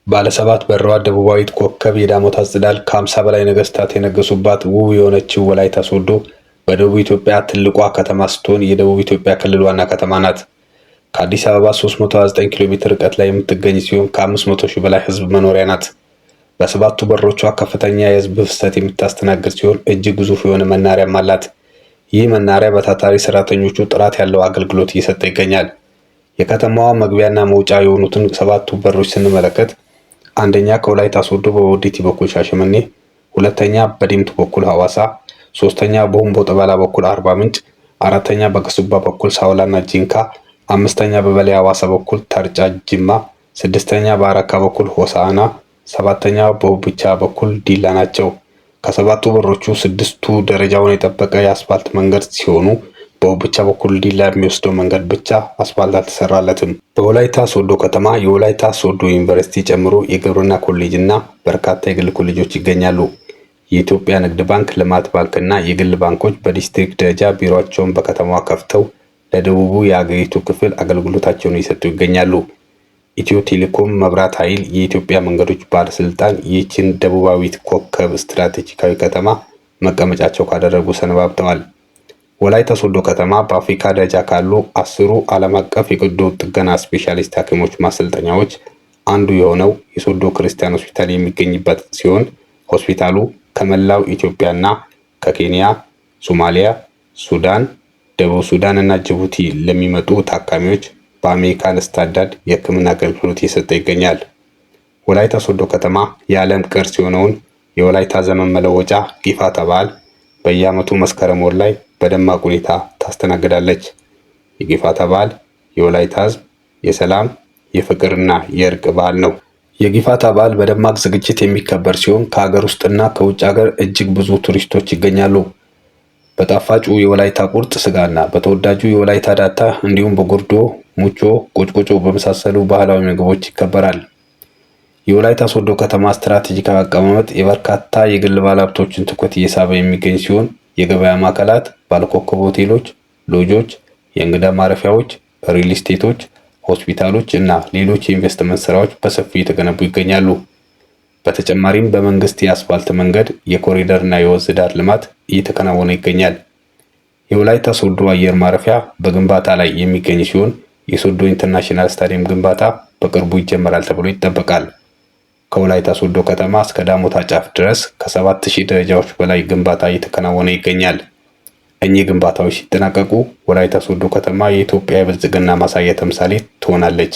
ባለሰባት በሯ ደቡባዊት ኮከብ የዳሞታ ጽዳል ከ50 በላይ ነገስታት የነገሱባት ውብ የሆነችው ወላይታ ሶዶ በደቡብ ኢትዮጵያ ትልቋ ከተማ ስትሆን የደቡብ ኢትዮጵያ ክልል ዋና ከተማ ናት። ከአዲስ አበባ 329 ኪሎ ሜትር ርቀት ላይ የምትገኝ ሲሆን ከ500 ሺህ በላይ ሕዝብ መኖሪያ ናት። በሰባቱ በሮቿ ከፍተኛ የሕዝብ ፍሰት የምታስተናግድ ሲሆን እጅግ ግዙፍ የሆነ መናኸሪያም አላት። ይህ መናኸሪያ በታታሪ ሰራተኞቹ ጥራት ያለው አገልግሎት እየሰጠ ይገኛል። የከተማዋ መግቢያና መውጫ የሆኑትን ሰባቱ በሮች ስንመለከት አንደኛ ከወላይታ ሶዶ በቦዲቲ በኩል ሻሸመኔ፣ ሁለተኛ በዲምቱ በኩል ሐዋሳ፣ ሶስተኛ በሁምቦ ጠበላ በኩል አርባ ምንጭ፣ አራተኛ በከሱባ በኩል ሳውላና ጂንካ፣ አምስተኛ በበላይ ሐዋሳ በኩል ተርጫ ጅማ፣ ስድስተኛ በአረካ በኩል ሆሳዕና፣ ሰባተኛ በሁብቻ በኩል ዲላ ናቸው። ከሰባቱ በሮቹ ስድስቱ ደረጃውን የጠበቀ የአስፋልት መንገድ ሲሆኑ በውብቻ በኩል ዲላ የሚወስደው መንገድ ብቻ አስፋልት አልተሰራለትም። በወላይታ ሶዶ ከተማ የወላይታ ሶዶ ዩኒቨርሲቲ ጨምሮ የግብርና ኮሌጅ እና በርካታ የግል ኮሌጆች ይገኛሉ። የኢትዮጵያ ንግድ ባንክ፣ ልማት ባንክ እና የግል ባንኮች በዲስትሪክት ደረጃ ቢሮአቸውን በከተማዋ ከፍተው ለደቡቡ የአገሪቱ ክፍል አገልግሎታቸውን እየሰጡ ይገኛሉ። ኢትዮ ቴሌኮም፣ መብራት ኃይል፣ የኢትዮጵያ መንገዶች ባለስልጣን ይህችን ደቡባዊት ኮከብ ስትራቴጂካዊ ከተማ መቀመጫቸው ካደረጉ ሰነባብተዋል። ወላይታ ሶዶ ከተማ በአፍሪካ ደረጃ ካሉ 10ሩ ዓለም አቀፍ የቀዶ ጥገና ስፔሻሊስት ሐኪሞች ማሰልጠኛዎች አንዱ የሆነው የሶዶ ክርስቲያን ሆስፒታል የሚገኝበት ሲሆን ሆስፒታሉ ከመላው ኢትዮጵያና ከኬንያ፣ ሶማሊያ፣ ሱዳን፣ ደቡብ ሱዳን እና ጅቡቲ ለሚመጡ ታካሚዎች በአሜሪካን ስታንዳርድ የሕክምና አገልግሎት እየሰጠ ይገኛል። ወላይታ ሶዶ ከተማ የዓለም ቅርስ የሆነውን የወላይታ ዘመን መለወጫ ጊፋታ በዓል በየዓመቱ መስከረም ወር ላይ በደማቅ ሁኔታ ታስተናግዳለች። የጊፋታ በዓል የወላይታ ሕዝብ የሰላም የፍቅርና የእርቅ በዓል ነው። የጊፋታ በዓል በደማቅ ዝግጅት የሚከበር ሲሆን ከሀገር ውስጥና ከውጭ ሀገር እጅግ ብዙ ቱሪስቶች ይገኛሉ። በጣፋጩ የወላይታ ቁርጥ ስጋና በተወዳጁ የወላይታ ዳታ እንዲሁም በጉርዶ፣ ሙቾ፣ ቆጭቆጮ በመሳሰሉ ባህላዊ ምግቦች ይከበራል። የወላይታ ሶዶ ከተማ ስትራቴጂካዊ አቀማመጥ የበርካታ የግል ባለሀብቶችን ትኩረት እየሳበ የሚገኝ ሲሆን የገበያ ማዕከላት፣ ባለኮከብ ሆቴሎች፣ ሎጆች፣ የእንግዳ ማረፊያዎች፣ ሪል ስቴቶች፣ ሆስፒታሎች እና ሌሎች የኢንቨስትመንት ስራዎች በሰፊው እየተገነቡ ይገኛሉ። በተጨማሪም በመንግስት የአስፋልት መንገድ፣ የኮሪደር እና የወንዝ ዳር ልማት እየተከናወነ ይገኛል። የወላይታ ሶዶ አየር ማረፊያ በግንባታ ላይ የሚገኝ ሲሆን የሶዶ ኢንተርናሽናል ስታዲየም ግንባታ በቅርቡ ይጀመራል ተብሎ ይጠበቃል። ከወላይታ ሶዶ ከተማ እስከ ዳሞታ ጫፍ ድረስ ከ7000 ደረጃዎች በላይ ግንባታ እየተከናወነ ይገኛል። እኚህ ግንባታዎች ሲጠናቀቁ ወላይታ ሶዶ ከተማ የኢትዮጵያ የብልጽግና ማሳያ ተምሳሌት ትሆናለች።